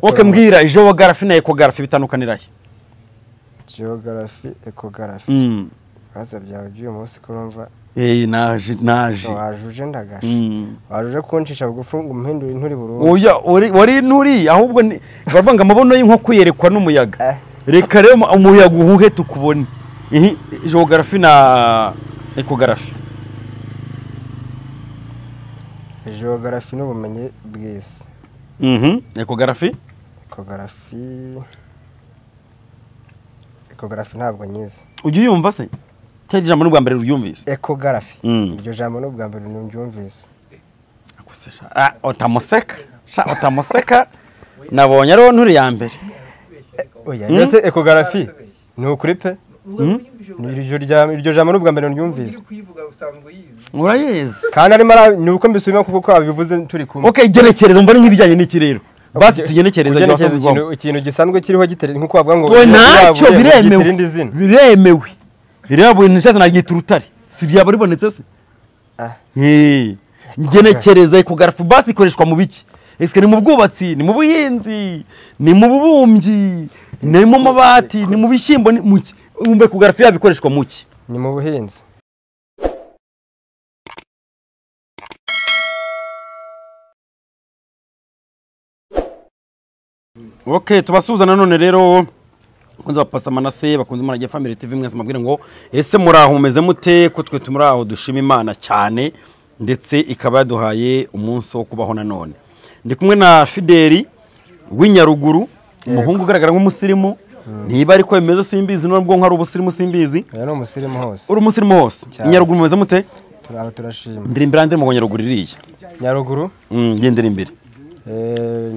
Okay, mbwira geography na ecography bitandukanira he? Geography, ecography. Ibibazo byawe by'uyu munsi kurumva. Naje. Wajuje ndagasha. Wajuje kuncisha bugufi ngo umpindure inturi burundu. Oya, wari nturi ahubwo bavuga ngo amabono y'inkoko yerekwa n'umuyaga. Reka rero umuyaga uhuhe tukubone. Geography na ecography. Geography n'ubumenyi bw'isi. Ecography? Ecography ntabwo nyizi. Ujye uyumva se? Cyari ijambo n'ubwa mbere uryumvise? Ecography. Iryo jambo n'ubwa mbere ndyumvise. Akosesha. Otamuseka. Sha otamuseka. Nabonye ariho nturi ya mbere. Oya, yose ecography ni ukuri pe? Iryo jambo n'ubwa mbere ndyumvise. Urayizi. Kandi arimo ni uko mbisubima kuko abivuze turi kumwe. Okay, gerekereza umva nk'ibijyanye n'iki rero. Basi tugenekereza ikintu gisanzwe kiriho gitere nkuko bavuga ngo nacyo biremewe. Biremewe. Birabo nishatse naryita urutare. Si ryaba ribonetse se? Ngenekereza ecography basi ikoreshwa mu biki? Eske ni mu bwubatsi, ni mu buhinzi, ni mu bubumbyi, ni mu mabati, ni mu bishyimbo, ni mu ki? Umbe ecography yabikoreshwa mu ki? Ni mu buhinzi. Okay, tubasuhuza nanone rero bakunze ba Pastor Manase, bakunze Umurage Family TV, mwese mabwire ngo ese muraho mumeze mute? Ko twe tumuraho dushima Imana cyane ndetse ikaba yaduhaye umunsi wo kubaho nanone. Ndi kumwe na Fideli w'inyaruguru, umuhungu ugaragara nk'umusirimu. Niba ariko bimeze simbizi, nubwo nko ari ubusirimu simbizi. Ari umusirimu hose. Uri umusirimu hose. Inyaruguru mumeze mute? Turaho turashima. Ndirimbira ndi mu Nyaruguru iriya. Nyaruguru? Ngendera imbere.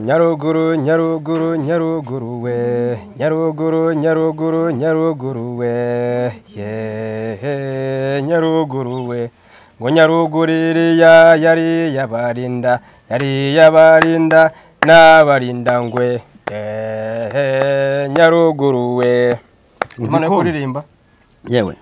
Nyaruguru, Nyaruguru, Nyaruguru we, Nyaruguru, Nyaruguru, Nyaruguru we, yehe, Nyaruguru we, ngo Nyaruguru iriya yari yabarinda, yari yabarinda n'abarinda ngwe, yehe, Nyaruguru we. Imana yo kuririmba? Yewe,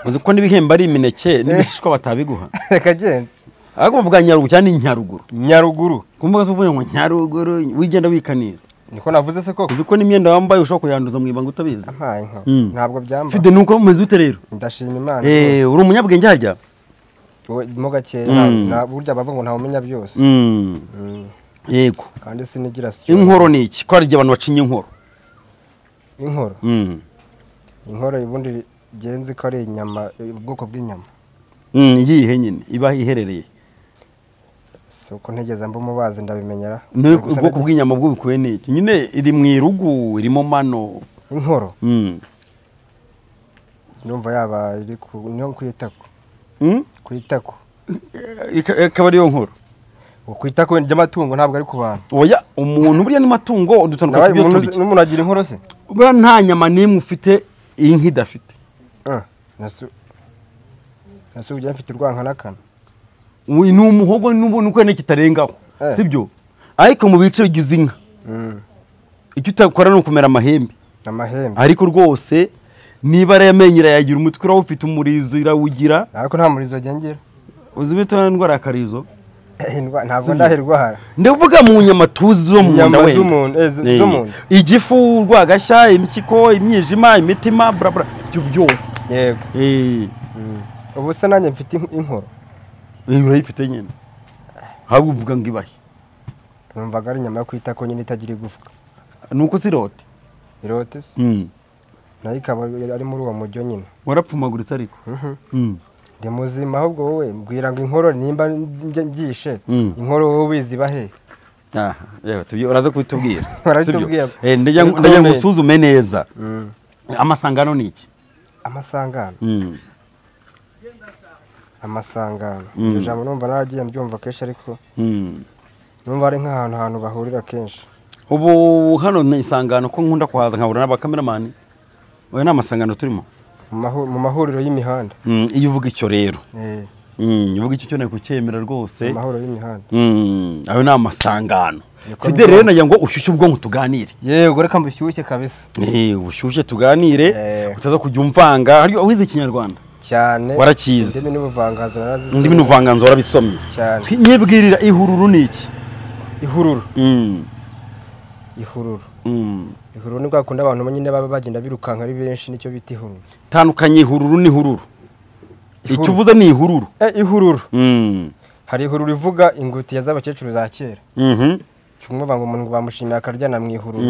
uzi ko n'ibihembo ari imineke n'ibishishwa batabiguha. Reka genda. Ariko bavuga Nyaruguru cyane Nyaruguru. Nyaruguru. Kumbuga se uvuye ngo Nyaruguru wigenda wikanira. Niko navuze se koko. Uzi ko n'imyenda wambaye ushobora kuyanduza mu ibanga utabizi. Ampaye nka. Ntabwo byamba. Fide nuko mumeze ute rero? Ndashima Imana. Uri umunyabwenge harya? Mo gake na burya bavuga ngo nta umenya byose. Yego. Kandi sinigira sicyo. Inkoro ni iki? Ko hari igihe abantu bacinya inkoro. Inkoro? Inkoro ibundi genzi ko ari inyama, ubwoko bw'inyama. Iyihe nyine iba iherereye? Uko ntegeza mbo mubazi ndabimenyera. Ubwoko bw'inyama bwo bikuye niki? Nyine iri mu irugu, irimo mano. Inkoro? Ndumva yaba iri ku niho kwitako. Kwitako. Ikaba ariyo nkoro. Kwitako ry'amatungo ntabwo ari ku bantu. Oya, umuntu buriya n'amatungo udutandukanye kubyo turya. N'umuntu agira inkoro se? Buriya nta nyama n'imwe ufite inka idafite. Nasu ujya mfite urwanka nakana. Ni umuhogo n'ubona uko ne kitarengaho, sibyo? Ariko mu bice bigize inka icyo utakora ni ukumera amahembe. Amahembe. Ariko rwose niba arayamenyera yagira umutwe urawufite, umurizo irawugira. Ariko nta murizo agengera. Uzi bita indwara ya karizo? Ntabwo ndahirwara. Ndavuga mu nyama tuzi zo mu nda wenda. Zo mu nda. Igifu, urwagashya, impyiko, imyijima, imitima, bla bla, ibyo byose. Yego. Ubu se nanjye mfite inkoro. Urayifite nyine. Ahubwo uvuga ngo ibahe. Numvaga ari inyama yo kwita ko nyine itagira igufwa. Nuko si irote. Irote se? Nayo ikaba ari muri uwo mujyo nyine. Warapfumaguritse ariko. Ndi muzima ahubwo wowe mbwira ngo inkoro nimba ngishe inkoro wowe wiziba he? Yewe uraza kubitubwira. Urabitubwira. Ndagira ngo usuzume neza. Amasangano ni iki? Amasangano. Amasangano. Iryo jambo numva naragiye mbyumva kenshi ariko numva ari nk'ahantu hantu bahurira kenshi. Ubu hano ni isangano ko nkunda kuhaza nkabura n'abakameramani. Oya ni amasangano turimo. Mu mahuriro y'imihanda. Iyo uvuga icyo rero. Iyo uvuga icyo cyo kucyemera rwose. Mu mahuriro y'imihanda. Ayo ni amasangano. Fidele rero nagira ngo ushyushye ubwonko tuganire. Yego reka mbushyushye kabisa. Ushyushye tuganire utaza kujya umvanga. Hari wize Ikinyarwanda? Cyane. Warakize. Indimi n'ubuvanganzo narazisomye. Indimi n'ubuvanganzo warabisomye. Cyane. Nyibwirira ihururu ni iki? Ihururu. Ihururu. Ihururu ni kwa kundi abantu nyine baba bagenda birukanka ari benshi, nicyo bita ihururu. Tandukanye ihururu n'ihururu. Icyo uvuze ni ihururu. Ihururu. Hari ihururu ivuga ingutiya z'abakecuru za kera. Cyumva ngo umuntu bamushimiye akaryana mu ihururu.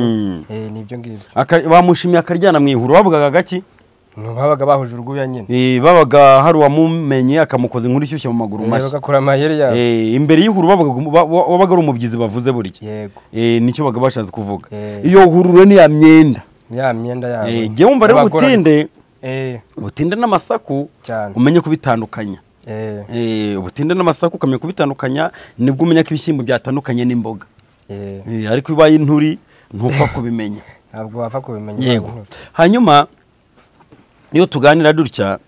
Nibyo ngibyo. Bamushimiye akaryana mu ihururu bavugaga gaki? Babaga bahuje urwuya nyine. Babaga hari uwamumenye akamukoza inkuru ishyushye mu maguru mashya. Bagakora amayeri yabo. Imbere y'ihururu babaga ari umubyizi bavuze burya. Yego. Nicyo baga bashatse kuvuga. Iyo hururu ni ya myenda. Ya myenda yabo. Jye wumva rero ubutinde. Ubutinde n'amasaku umenye kubitandukanya. Ubutinde n'amasaku ukamenya kubitandukanya nibwo umenya ko ibishyimbo byatandukanye n'imboga. Ariko ibaye inturi ntupfa kubimenya. Ntabwo wapfa kubimenya. Yego. Hanyuma iyo tuganira dutya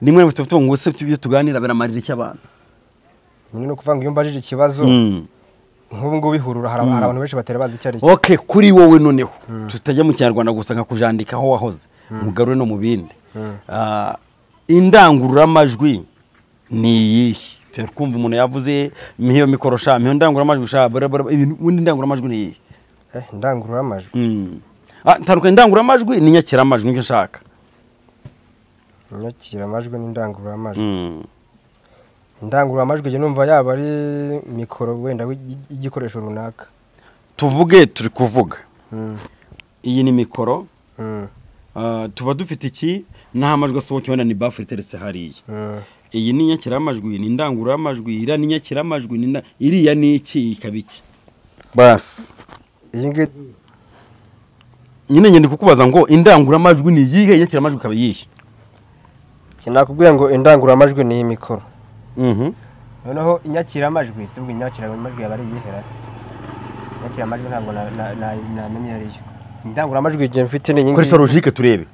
nimwe mu tuvuga ngo se ibyo tuganira biramarira iki abantu? Nyine no kuvuga ngo iyo mbajije ikibazo nk'ubu ngubu ihurura hari abantu benshi batera bazi icyo ari cyo. Okay, kuri wowe noneho tutajya mu Kinyarwanda gusa nka kujandika aho wahoze mugarure no mu bindi. Indangururamajwi ni iyihe? Twumva umuntu yavuze mihiyo mikoro sha mihiyo ndangururamajwi sha ubundi indangururamajwi ni iyihe? Indangururamajwi. Tandukanye indangururamajwi ni nyakiramajwi nicyo nshaka. Inyakiramajwi n'indangururamajwi. Indangururamajwi je numva yaba ari mikoro wenda y'igikoresho runaka. Tuvuge turi kuvuga. Iyi ni mikoro. Tuba dufite iki naho amajwi asohoka wenda ni bafure iteretse hariya. Iyi ni inyakiramajwi ni indangururamajwi, iriya ni inyakiramajwi, iriya ni iki ikaba iki. Bas. Iyi ngiyi nyine ngende kukubaza ngo indangururamajwi ni iyihe, inyakiramajwi ikaba iyihe? Sinakubwiye ngo indangururamajwi ni mikoro. Noneho inyakiramajwi si ubwo inyakiramajwi yaba ari iyihera. Inyakiramajwi ntabwo namenye ariyo. Indangururamajwi igihe mfite ni iyi ngiyi. Koresha logique turebe.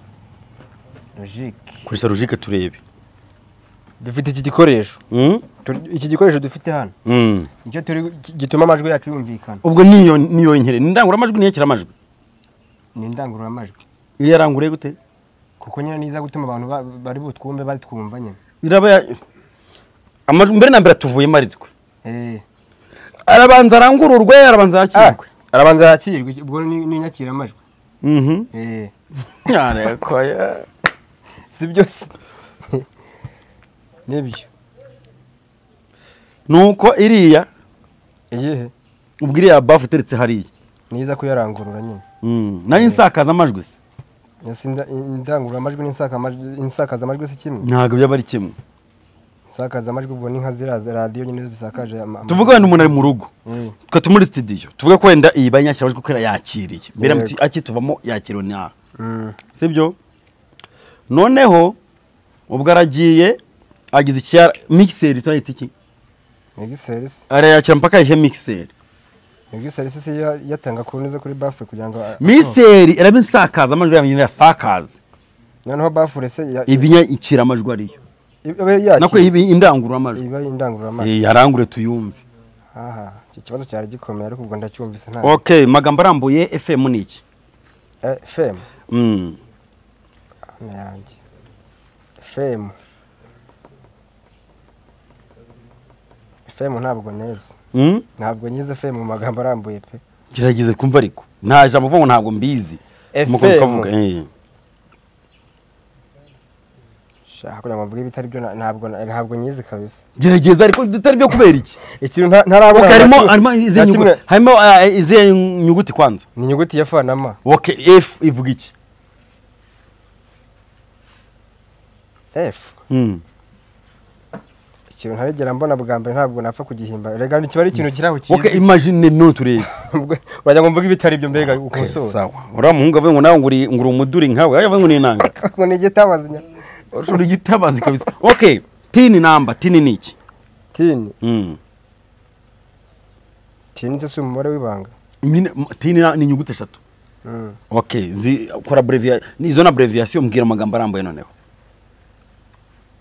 Logique. Koresha logique turebe. Dufite iki gikoresho. Iki gikoresho dufite hano. Nicyo turi gituma amajwi yacu yumvikana. Ubwo niyo nkere. Ni indangururamajwi ni inyakiramajwi? Ni indangururamajwi. Iyo yaranguriye gute? Kuko nyine niza gutuma abantu bari butwumve batwumva nyine. Biraba amajwi mbere na mbere tuvuye maritwe. Arabanza arangururwe, arabanza yakirwe. Arabanza yakirwe ubwo ni inyakiramajwi. Yareko ya. Si byose. Nibyo. Nuko iriya iyihe? Ubwo iriya bafu iteretse hariya. Niza kuyarangurura nyine. Nayo insakaza amajwi se? Indangururamajwi n'insakaza amajwi si kimwe? Ntabwo byaba ari kimwe. Insakaza amajwi ubwo ni nka ziriya radiyo nyine zisakaje. Tuvuge wenda umuntu ari mu rugo. Twe tumuri studio. Tuvuge ko wenda iyi banyakiramajwi ko yakiriye. Mbere akituvamo yakiriwe nawe. Sibyo? Noneho ubwo aragiye agize icyara mixer turayita iki? Mixer se. Arayakira mpaka ihe mixer. Mixer se yatanga ku neza kuri bafure kugira ngo mixer irabe insakaza amajwi yamenye yasakaza. Noneho bafure se ibinya ikira amajwi ariyo. Nako ibi indangururamajwi. Iba indangururamajwi. Yarangure tuyumve. Aha, iki kibazo cyari gikomeye ariko ubwo ndacyumvise nta. Okay, magambo arambuye FM ni iki? FM. Yanjye. FM. FM ntabwo neza. Ntabwo nyize FM mu magambo arambuye pe. Gerageze kumva ariko. Nta jambo uvuga ngo ntabwo mbizi. Mukomeza kuvuga. Shaka kugira ngo mvuge ibitari byo ntabwo nyize kabisa. Gerageza ariko bitari byo kubera iki? Ikintu ntarabona. Harimo izihe nyuguti? Harimo izihe nyuguti kwanza? Ni inyuguti ya F na M. Okay, F ivuga iki? F. Ikintu ntarigera mbona bwa mbere ntabwo napfa kugihimba. Rega ni kiba ari ikintu kiraho cyiza. Okay, imagine no turebe. Wajya ngo mvuge ibitari byo mbega ukosora. Sawa. Uriya muhungu avuye ngo nawe nguri umuduri nkawe. Avuye ngo ni inanga. Ngo ni igitabazi nya. Uri igitabazi kabisa. Okay, tini namba, tini ni iki? Tini. Tini se umubare w'ibanga. Nyine tini ni inyuguti eshatu. Okay, zi kora abbreviation, izo na abbreviation mbwira amagambo arambuye noneho.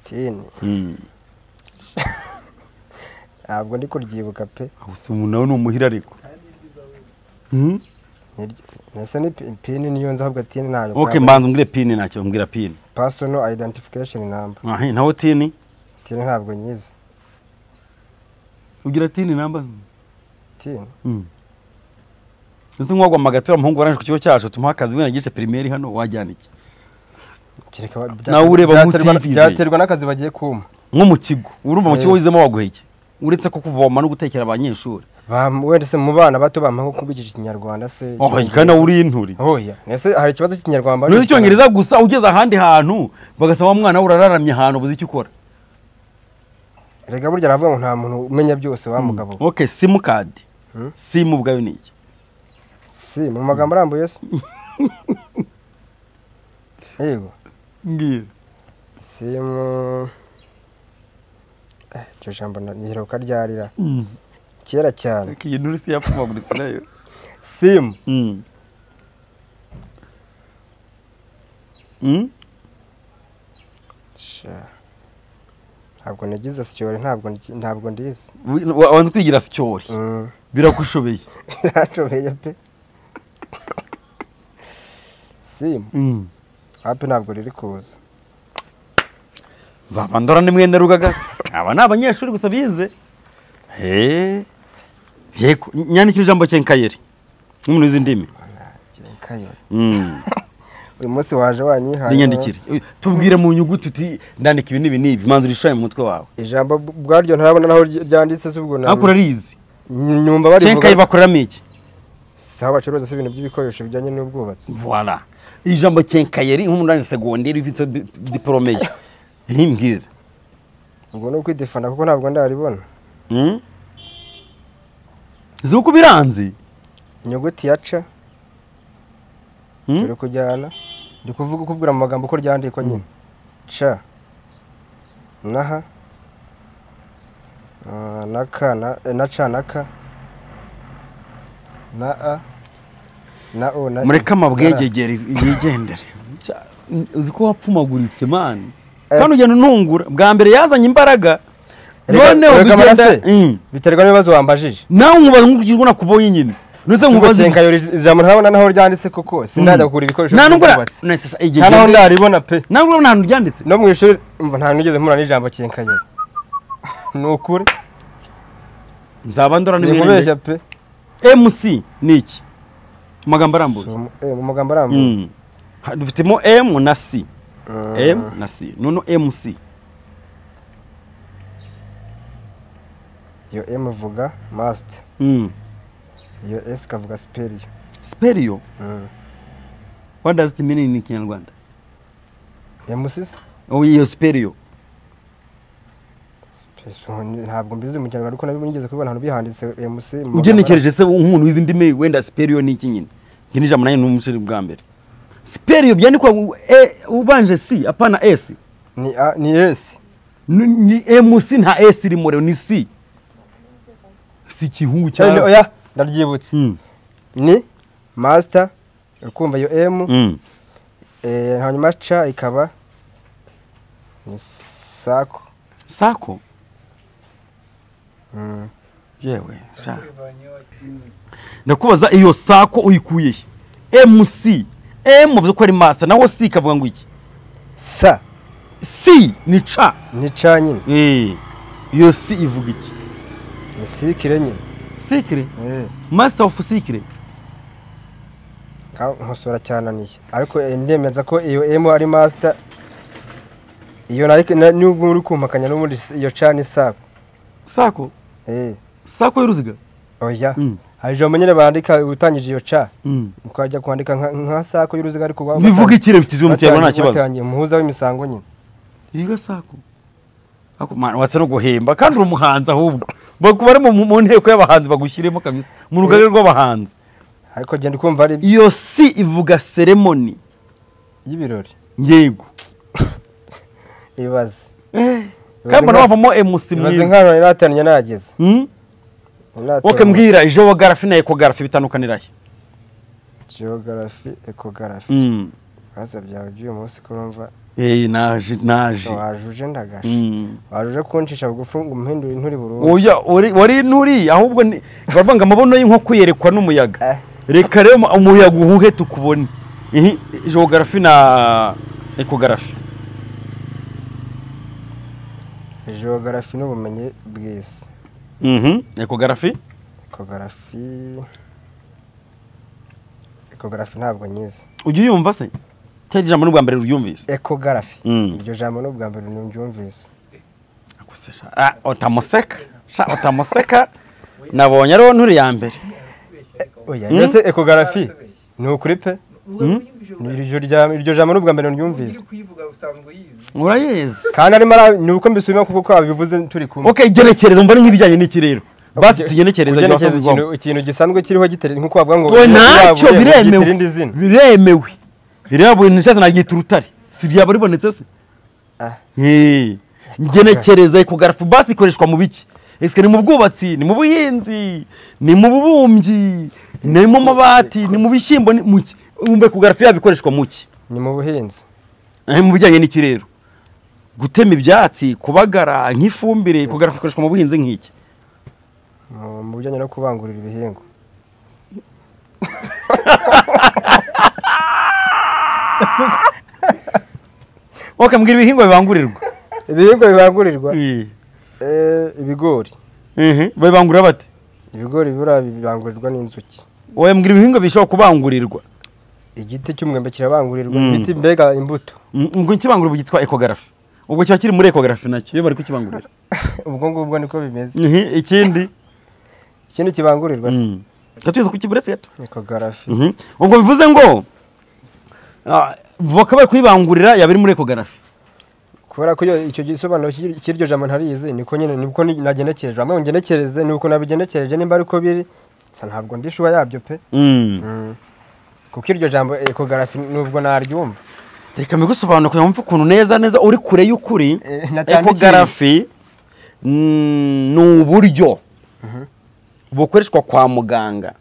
Tini. Ntabwo ndi kuryibuka pe. Gusa umuntu nawe ni umuhira ariko. Nese ni pin niyo nzi ahubwo tini nayo. Okay, mbanza umbwire pin ntacyo umbwira pin. Personal identification number. Naho tini? Tini ntabwo nyizi. Ugira tini number? Tini. Nzi nkwagwa tura muhungu waranje ku kigo cyacu tumuha akazi wenda gice primaire hano wajyana iki? Nawe ureba mu TV byaterwa n'akazi bagiye kuma. Nko mu kigo urumva mu kigo wizemo waguhe iki? Uretse ko kuvoma no gutekera abanyeshuri. Wenda se mu bana bato bampa nko kubigisha ikinyarwanda se. Oh, kana uri inturi. Oya, ese hari ikibazo cy'ikinyarwanda? Nuzi icyongereza gusa ugeze ahandi hantu bagasaba wa mwana urararamye ahantu buzi icyo ukora. Rega burya aravuga ngo nta muntu umenya byose wa mugabo. Okay, SIM card. SIM ubwayo ni iki? Si mu magambo arambuye se. Yego. Ngira. SIM icyo jambo nyiruka ryarira. Kera cyane. Iyi nturi si yapfumaguritse nayo. SIM. Sha. Ntabwo nagize sicyori ntabwo ndize. Wanze kwigira sicyori. Birakushobeye. Birashobeye pe. SIM. Ape ntabwo riri kuza. Nzabandora ni mwene rugagasa. Aba ni abanyeshuri gusa bize. Yego, nyandikira ijambo cyenkayeri. Nk'umuntu wize indimi. Cyenkayeri. Uyu munsi waje wanyihaye. Ninyandikire. Tubwire mu nyuguti uti ndandika ibi n'ibi n'ibi, manzu rishaye mu mutwe wawe. Ijambo bwaryo ntarabona naho ryanditse se ubwo nawe. Akora rizi. Nyumva bari cyenkayi bakoreramo iki? Sawa bacuruza se ibintu by'ibikoresho bijyanye n'ubwubatsi. Voilà. Ijambo cyenkayeri nk'umuntu urangije secondaire ufite diplome ye. Ntimbwire. Ubwo no kwidefana kuko ntabwo ndaribona. Zuko biranze. Inyuguti ya C. Turi kujyana. Ndi kuvuga kubwira mu magambo ko ryandikwa nyine. C. Na H. Na K na C na K. Na A. Na O na. Mureka amabwegegere yigendere. Uzi ko wapfumaguritse man. Kandi ugenda unungura bwa mbere yazanye imbaraga. None ubigenda biterwa n'ibibazo wambajije. Nawe nkubaza nk'uko nakubonye nyine. Nuze nkubaze cyenkayori ijambo ntabona naho ryanditse koko sinajya kugura ibikoresho by'ubwubatsi. Nta naho ndaribona pe. Nawe urabona ahantu ryanditse. No mu ishuri umva nta nigeze mpura n'ijambo cyenkayori. Ni ukuri. Nzabandora ni mwene pe. MC ni iki? Mu magambo arambuye. Mu magambo arambuye. Dufitemo M na C. M na C. Nono MC. Iyo M vuga master. Iyo S kavuga superior. Superior? What does it mean in Kinyarwanda? MC? Oh, iyo superior. Ntabwo mbizi mu Kinyarwanda ariko nabigeze kubibona ahantu bihanditse MC. Ugenekereje se umuntu wize indimi wenda superior ni iki nyine? Ngi nijambo nayo n'umushiri bwa mbere. Superior byandikwa ubanje C apana S. Ni A ni S. Ni MC nta S irimo rero ni C. Si ikihungu cyane. Oya ndaryibutse. Ni master ukumva iyo M. Hanyuma C ikaba ni sako. Sako? Yewe sha. Ndakubaza iyo sako uyikuye he? MC M uvuze ko ari master naho C ikavuga ngo iki? Sa. C ni C. Ni C nyine. Iyo C ivuga iki? Ni sikire nyine. Sikire? Master of sikire. Nkosora cyananiye. Ariko ndemeza ko iyo M ari master. Iyo nariko nubwo uri kumpakanya n'ubundi iyo C ni sako. Sako? Sako y'uruziga? Oya. Hari ijambo nyine bandika utangije iyo C. Ukajya kwandika nka sako y'uruziga ariko bivuga ikire bitizwe mu Kinyarwanda nta kibazo. Umuhuza w'imisango nyine. Yiga sako. Ako man watse no guhemba kandi uri umuhanzi ahubwo. Bakuba ari mu nteko y'abahanzi bagushyiremo kabisa. Mu rugaga rw'abahanzi. Ariko genda ukumva ari iyo C ivuga ceremony y'ibirori. Yego. Ibaze. Kandi mbona wavamo MC mwiza. Ibaze nk'ahantu naratanye nageze. Okay, mbwira geography na ecography bitandukanira he? Geography, ecography. Ibibazo byawe by'uyu munsi ko urumva. Naje. Wajuje ndagasha. Wajuje kuncisha bugufi ngo umpindure inturi burundu. Oya, wari inturi ahubwo bavanga amabono y'inkoko yerekwa n'umuyaga. Reka rero umuyaga uhuhe tukubone. Geography na ecography. Geography n'ubumenyi bw'isi. Ecography? Ecography Ecography ntabwo nyizi. Ujya uyumva se? Cyari ijambo n'ubwa mbere uryumvise? Ecography. Iryo jambo n'ubwa mbere ndyumvise. Akuse sha. Utamuseka. Sha utamuseka. Nabonye ariwo nturi ya mbere. Oya, yose ecography ni ukuri pe. Iryo jambo n'ubwa mbere ndyumvise. Urayizi. Kandi arimo ni uko mbisubima kuko ko abivuze turi kumwe. Okay, gerekereza umva nk'ibijyanye n'iki rero. Basi tugenekereza ikintu gisanzwe kiriho gitere nkuko bavuga ngo ntacyo biremewe. Biremewe. Birabo nishaza naryita urutare. Si ryaba ribonetse se? Ngenekereza ecography basi ikoreshwa mu biki? Eske ni mu bwubatsi, ni mu buhinzi, ni mu bubumbyi, ni mu mabati, ni mu bishyimbo, ni mu ki? Umbe ecography yabikoreshwa mu ki? Ni mu buhinzi. Mu bijyanye n'iki rero? Gutema ibyatsi, kubagara nk'ifumbire, ecography ikoreshwa mu buhinzi nk'iki? Mu bijyanye no kubangurira ibihingwa. Okay, mbwira ibihingwa bibangurirwa. Ibihingwa bibangurirwa? Ibigori. Babangurira bate? Ibigori bura bibangurirwa n'inzuki. Oya, mbwira ibihingwa bishobora kubangurirwa. Igiti cy'umwembe kirabangurirwa, ibiti mbega imbuto. Ngo ikibangurira byitwa ecography. Ubwo kiba kiri muri ecography nacyo iyo bari kukibangurira. Ubwo ngubwo niko bimeze. Ikindi ikindi kibangurirwa se. Gatuze kukiburetse gato. Ecography. Ubwo bivuze ngo voka bari kuyibangurira yabiri muri ecography. Kubera ko icyo gisobanuro cy'iryo jambo ntarizi niko nyine niko nagenekereje. Amwe ngenekereze nuko nabigenekereje nimba ariko biri ntabwo ndishuwa yabyo pe. Kuko iryo jambo ecography nubwo naryumva. Reka mbigusobanura kugira ngo mve ukuntu neza neza uri kure y'ukuri. Ecography ni uburyo bukoreshwa kwa muganga.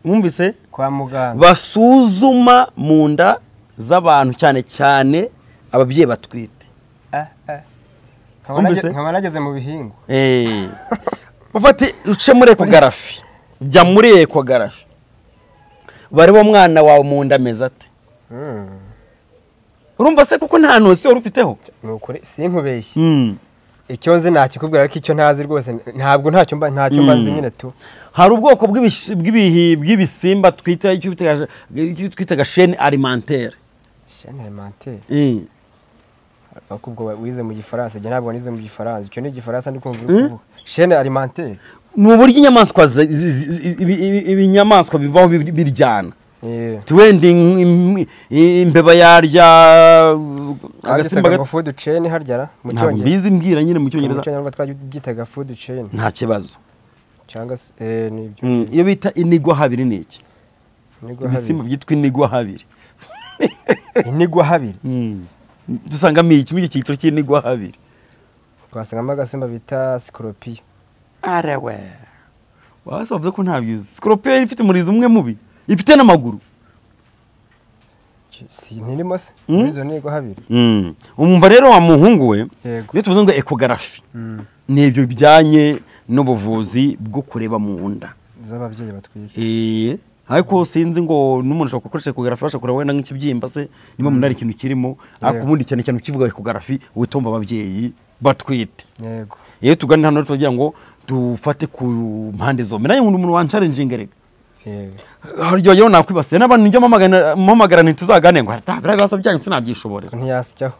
Mwumvise? Kwa muganga. Basuzuma mu nda z'abantu cyane cyane ababyeyi batwite. Nkaba nageze mu bihingwa. Bafate uce muri ecography. Jya muri ecography. Bareba umwana wawe mu nda ameze ate? Urumva se kuko nta ntusi wari ufiteho? Ni ukuri sinkubeshye. Icyo nzi nakikubwira ariko icyo ntazi rwose ntabwo ntacyo mba nzi nyine tu. Hari ubwoko bw'ibisimba twita icyo twitaga chaîne alimentaire. Chaîne alimentaire. Ariko ubwo wize mu Gifaransa, njye ntabwo nize mu Gifaransa. Icyo ni Igifaransa ndi kumva uri kuvuga. Chaîne alimentaire. Ni uburyo inyamaswa ibinyamaswa bibaho biryana. Tuwende imbeba yarya agasimba gato food chain harya mu Cyongereza. Mbizi mbwira nyine mu Cyongereza. Mu Cyongereza twabyitaga food chain. Nta kibazo. Cyangwa nibyo. Iyo bita inigwa habiri ni iki? Ibisimba byitwa inigwa habiri. Inigwa habiri. Dusangamo iki muri iki cyiciro cy'inigwa habiri? Twasangamo agasimba bita scorpion. Arewe. Wase bavuze ko ntabyuzi. Scorpion ifite umurizo umwe mubi. Ifite n'amaguru. Si ntirimo se? Izo ni habiri. Umva rero wa muhungu we, iyo tuvuze ngo ecography ni ibyo bijyanye n'ubuvuzi bwo kureba mu nda z'ababyeyi batwite. Ariko sinzi ngo n'umuntu ashobora gukoresha ecography ashobora kureba wenda nk'ikibyimba se niba mu nda hari ikintu kirimo, ariko ubundi cyane cyane ukivuga ecography witomba ababyeyi batwite. Yego. Iyo tugana hano tugira ngo dufate ku mpande zombi. Naye umuntu wa challenging rega. Haryo yo nakwibasiye n'abantu njye mpamagara ntituzagane ngo biriya bibazo byanyu sinabyishobora. Ntiyasijyaho.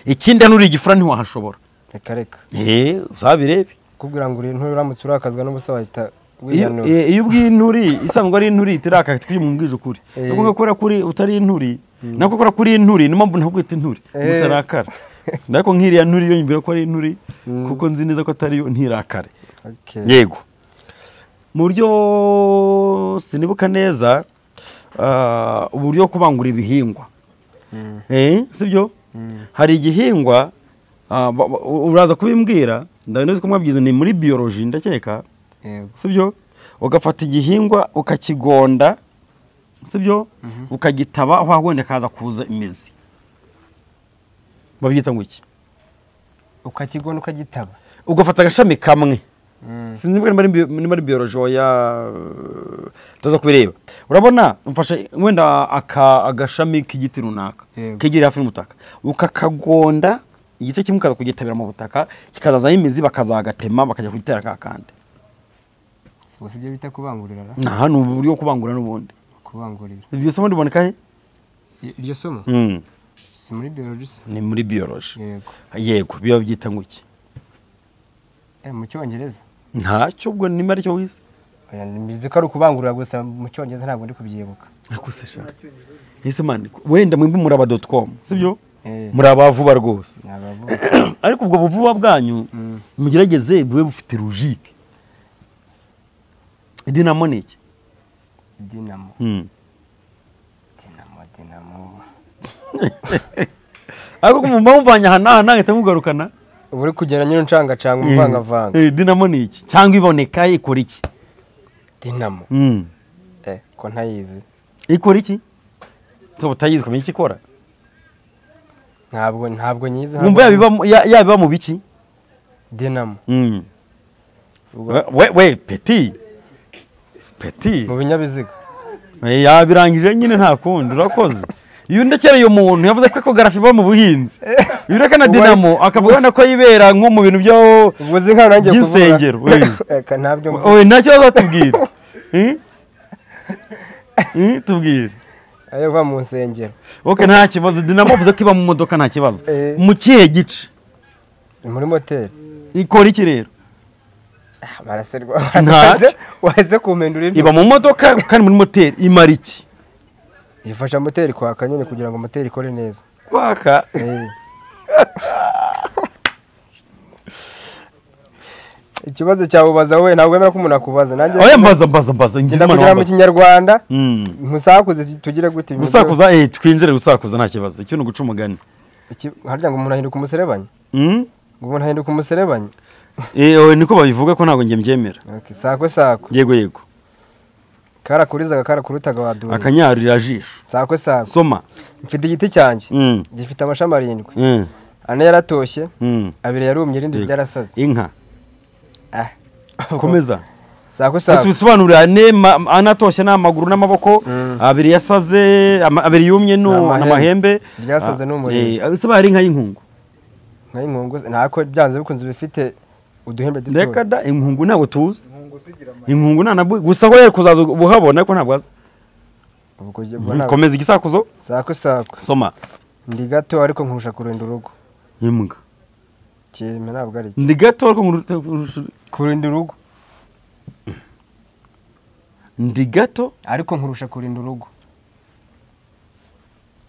Ikindi nuri igifura ntiwahashobora. Reka reka. Uzabirebe. Kubwira ngo uri nturamutse urakazwa n'ubusa wahita wiyanura. Iyo ubwiye inturi isanzwe ari inturi itiraka twimubwije ukuri. Nuko gakora kuri utari inturi, nako gakora kuri inturi niyo mpamvu ntakwita inturi mutarakara. Ndako nkiriya nturi yo nyimbira ko ari inturi kuko nzi neza ko atari yo ntirakare. Yego. Mu buryo sinibuka neza uburyo kubangura ibihingwa. Sibyo? Hari igihingwa uraza kubimbwira ndabizi ko mwabyize ni muri biology ndakeka. Sibyo? Ugafata igihingwa ukakigonda, sibyo? Ukagitaba aho wenda kaza kuza imizi. Babyita ngo iki? Ukakigonda ukagitaba. Ugafata agashami kamwe. Sinzi niba ari biology ya tuza kubireba. Urabona umfashe wenda agashami k'igiti runaka kegereye hafi n'ubutaka, ukakagonda igice kimwe ukaza kugitabira mu butaka kikazazaho imizi bakazagatema bakajya kugitera kakandi. Si ibyo bita kubangurira? Nta hano uburyo kubangura n'ubundi. Kubangurira. Iryo somo riboneka he? Iryo somo? Si muri biology se? Ni muri biology. Yego. Yego, biba byita ngo iki? Mu cyongereza? Ntacyo ubwo ni mari cyo wize. Oya, mbizi ko ari ukubangurira gusa mu cyongereza ntabwo ndi kubyibuka. Akuse sha. Ese man, wenda mwimbi muraba.com, sibyo? Muraba vuba rwose. Ariko ubwo buvuba bwanyu mugerageze bube bufite logique. Dinamo ni iki? Dinamo. Dinamo. Ariko kumumvanya hana hana ngahita mugarukana. Uri kugera nyine ncanga canga umvanga vanga. Dinamo ni iki? Cyangwa iboneka ikora iki? Dinamo. Ko ntayizi. Ikora iki? To butayizi kumenya iki ikora? Ntabwo nyizi. Wumva yabiba mu biki? Dinamo. We petit. Petit. Mu binyabiziga. Yabirangije nyine nta kundi urakoze. Iyo ndekereye umuntu yavuze ko ecography iba mu buhinzi. Yureka na Dinamo akavuga ko yibera nko mu bintu byo ubuze nka nangiye kuvuga. By'insengero. Eka ntabyo. Oye nta kibazo atubwira. Tubwire. Ayo va mu nsengero. Okay nta kibazo Dinamo avuze ko iba mu modoka nta kibazo. Mu kihe gice? Muri moteri. Ikora iki rero? Baraserwa. Waze kumendura iba mu modoka kandi muri moteri imara iki? Ifasha moteri kwaka nyine kugira ngo moteri ikore neza. Kwaka? Ikibazo cyawe ubaza we ntabwo wemera ko umuntu akubaza. Nanjye oya mbaza ngize imana mu kinyarwanda. Musakuze tugire gute? Gusakuza twinjire gusakuza nta kibazo. Icyo ni uguca umugani. Iki harya ngo umuntu ahinduka umuserebanya? Ngo umuntu ahinduka umuserebanya? Niko babivuga ko ntabwo ngiye mbyemera. Okay, sako sako. Yego. Karakurizaga karakurutaga wadura. Akanyarira jisho. Sako sako. Soma. Mfite igiti cyanjye. Gifite amashami 7. Ane yaratoshye. 2 yarumye irindi ryarasaze. Inka. Komeza. Sako sako. Tubisobanurira ane anatoshye n'amaguru n'amaboko, 2 yasaze, 2 yumye n'amahembe. Ryasaze n'umurizo. Ese bari inka y'inkungu. Inka y'inkungu ntako byanze bikunze bifite uduhembe duto. Reka da inkungu ntabwo tuzi. Inkungu nta gusa aho yari kuzaza ubuhabona ariko ntabwo aza. Komeza igisakuzo. Sako sako. Soma. Ndi gato ariko nkurusha kurinda urugo. Imbwa. Cyeme ntabwo ari. Ndi gato ariko nkurusha kurinda urugo. Ndi gato ariko nkurusha kurinda urugo.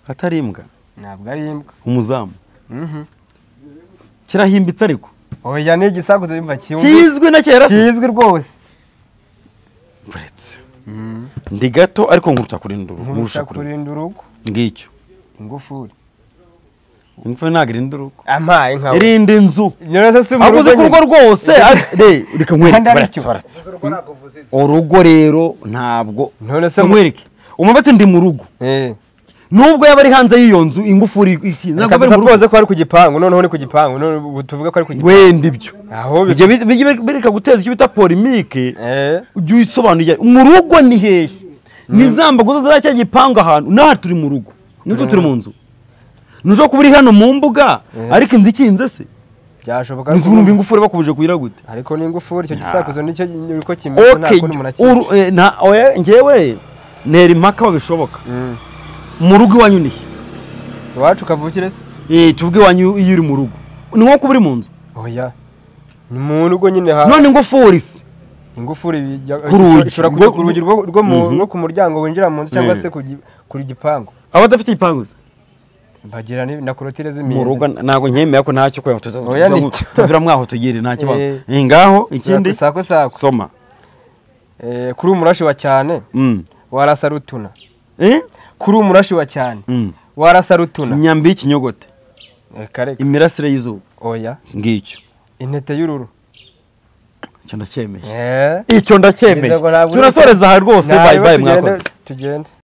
Atari imbwa. Ntabwo ari imbwa. Umuzamu. Kirahimbitse ariko. Oya ni igisakuzo yumva kizwi na kera kizwi rwose. Buretse. Ndi gato ariko nkuruta kurinda urugo. Nkurusha kurinda urugo. Ngicyo. Ingufuri. Ingufuri ntabwo irinda urugo. Amaye nkawe. Irinda inzu. Nyorose si mu rugo. Avuze ko urugo rwose reka nkwereke. Baratse. Urugo rero ntabwo. None se nkwereke. Umubati ndi mu rugo. Nubwo yaba ari hanze y'iyo nzu ingufuri iki ntabwo bari mu rugo ko ari ku gipangu noneho ni ku gipangu none tuvuga ko ari ku gipangu wenda ibyo aho ibyo bireka guteza icyo bita polemique ujye usobanuye mu rugo ni hehe nizamba gusa za cya gipangu ahantu naha turi mu rugo nizo turi mu nzu nujo kuba uri hano mu mbuga ariko inzu ikinze se byashoboka ko urumva ingufuri bakubuje kuyira gute ariko ni ingufuri icyo gisakuzo nicyo uko kimeze nta kundi umuntu akica na oya ngewe nera impaka babishoboka mu rugo iwanyu ni iwacu kavukire se tuvuge iwanyu iyo uri mu rugo ni nko kuba uri mu nzu oya ni mu rugo nyine ha none ingufuri se ingufuri ishobora kujya ku rugi rwo ku muryango winjira mu nzu cyangwa se ku gipangu abadafite igipangu se bagira na korotire z'imiyenzi mu rugo ntabwo nkemeye ko ntacyo tuvira mwaho tugire nta kibazo ngaho ikindi sako sako soma kuri umurashi wa cyane warasa rutuna kuri umurashi wa cyane warasa rutuna imyambi y'ikinyogote imirasire y'izuba oya ngicyo intete y'ururu icyo ndacyemeye icyo ndacyemeye turasoreza aha rwose bye bye mwakoze tugende.